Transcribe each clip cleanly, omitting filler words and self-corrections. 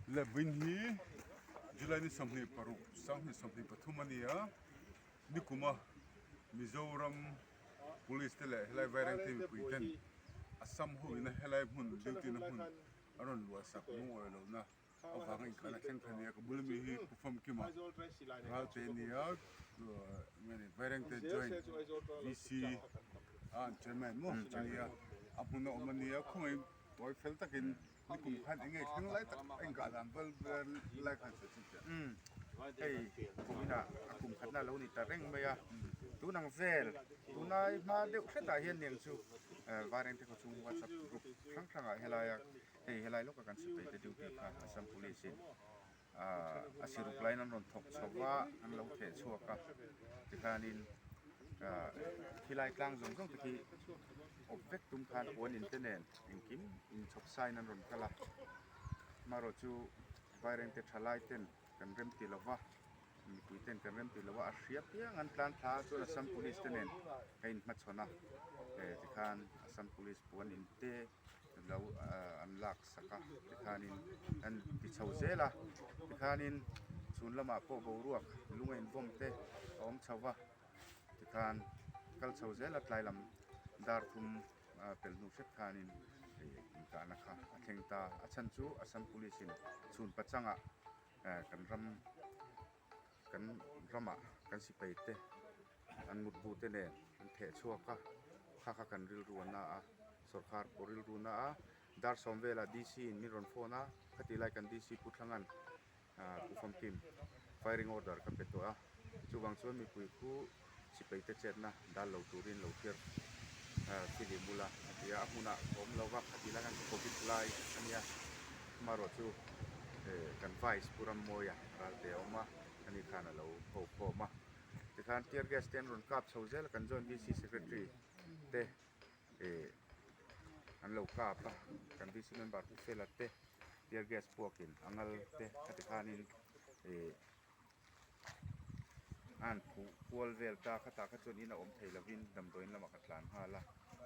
Le vawiin hi July ni 26 2023 a ni a, nikuma Mizoram Police te leh helai Vairengte mipui ten Assam ho ina helai hmun duty na hmun a rawn luah sak lungawi lohna avanga inkahna thleng kha a ni a, ka bula mi hi Pu Famkima Ralte a ni a, nge ni Vairengte Joint VC a an chairman maw a ni a, a hmun a awm a ni a, khawngaihin tawi fel takin nikum khan eng nge thleng lai tak a inkah dan vel vel lai khan sawi chhin teh. Umm hei kuminah a kum khatna a lo ni ta reng mai a, tun ang vel tunlai hma deuh hretah hian niang chu Vairengte khawchhung WhatsApp group hrang hrangah helaia Hei helai lawka kan sipai te duty kha Assam Police in ahh a siruk laiin an rawn thawk chho va, an lo theh chhuak a, tikhanin ahh khilai tlang zawng zawng te khi awp vek tum khan puan in te nen engkim inchhawp sain an rawn kal a, amaherawh chu Vairengte thalai ten kan rem ti lo va, mipui ten kan rem ti lo va, a hria piang an tlan thla a chuan Assam Police te nen a inhmachhawn a, tikhan Assam Police puan in te. lo an lak sak a tikhanin an ti chho zel a tikhanin chhun lamah pawh boruak lung a invawm te a awm chho va tikhan kal chho zel a tlai lam dar thum pelh hnu hret khanin ih inkahna kha a thleng ta a chhan chu Assam police in chhun pachangah kan ram. Kan ramah kan sipai te an mutbu te nen an theh chhuak a, kha kha kan rilru a na a, sawrkar pawh rilru na a, dar sawm velah DC in min rawn phone a, khatih lai kan DC Pu Thlangan ah Pu Famkim firing order ka pe tawh a, chuvang chuan mipui khu sipai te chetna dal lo turin lo thlir filim ula a ti a, a hmunah ka awm lo va, khatih lai khan covid lai a nia, amaherawhchu kan vice Pu Rammawia Ralte a awm a, ani khan a lo ho khawm a, tikhan tear gas te an rawn kap chho zel a, kan joint VC secretary te an lo kap a, kan VC member Pu Fela te tear gas puakin a ngal te khati khanin ih. A han phuh kual vel ta khatah kha chuan in a awm thei lovin damdawiin lamah ka tlan nghal a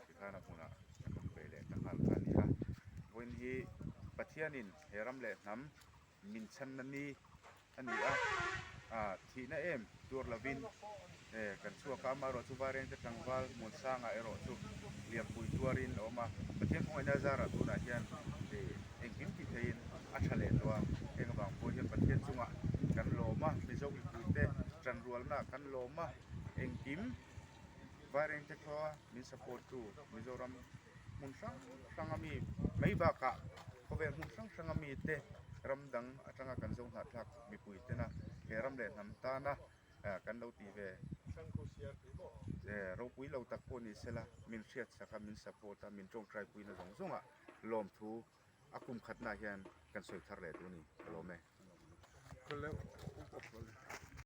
tikhan a hmunah kan awm ve leh ta nghal kha a ni a vawiin hi Pathianin he ram leh hnam min chhanna ni a ni a ah thihna em tuar lovin eh kan chhuak a amaherawhchu Vairengte tlangval Muansanga erawh chu Lianpui tuarin a awm a Pathian khawngaihna zarah tunah hian ih engkim tih theihin a tha leh tawh a heng avang pawh hian Pathian chungah kan lawm a Mizo mipuite tanrualna kan lawm a engkim Vairengte khua min support tu Mizoram hmun hrang hrang a mi mai bakah khawvel hmun hrang hrang a mite ram dang atanga kan zo hnahthlak mipui tena he ram leh hnam tana kan lo tih ve ropui lo tak pawh ni sela min hriat sak a min support a min tawngtai puina zawng zawng ah lawmthu a kum khatnaah hian kan sawi thar leh duh a ni ka lawm e.